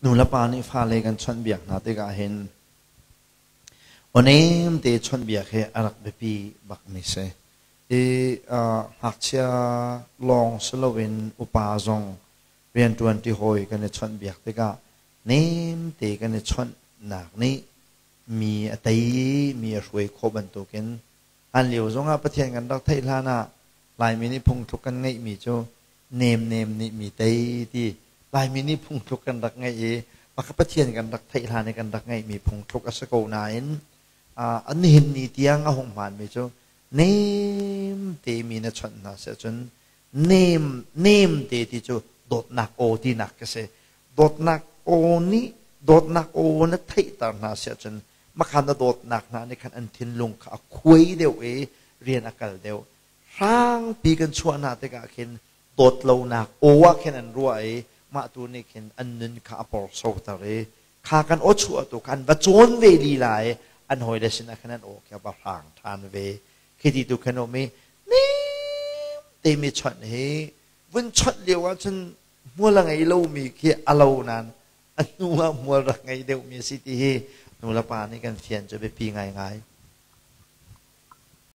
Nu le pa nih fale kan chawnhbiak hna tikah hin awnem te chawnhbiak hi a rak biapi bakmi si. I ngakchia lawng si loin upa zong rianṭuanṭi hawi kan i chawnhbiak tikah nem te kan i chawnhnak nih mi a tei, mi a hruai khawh bantukin hlanlio zongah Pathian kan rak theih hlan ah Laimi nih phungthluk kan ngeihmi cu nemnem nih mi tei ti Laimi nih phungthluk kan rak ngeih i maka Pathian kan rak theih hlan i kan rak ngeihmi phungthluk a si ko nain a nihin ni tiang a hung hmaanmi cu nem te mi na chawnh hna si ahcun nem nem te ti cu dawtnak aw tinak ka si. Dawtnak aw nih dawtnak aw na theihter hna si ahcun makha na dawtnak hna nih khan an thinlung kha a khuai deuh i rian a kal deuh. Hrangpi kan chuah hna tikah khin dawt lonak aw ah khin an ruah i mah tu nih khin an nun kha a porsoter i kha kan aw chuah tu kha an va cawn ve lila i an hawile sinah khan an aw khi a va hrang ṭhan ve. Khi ti tu khan um i nem te mi chawnh hi vun chawnh lio ahcun hmual a ngei lomi khi a lo nain a hnu ah hmual rak ngei deuhmi a si ti hi nu le pa nih kan fian cu biapi ngaingai.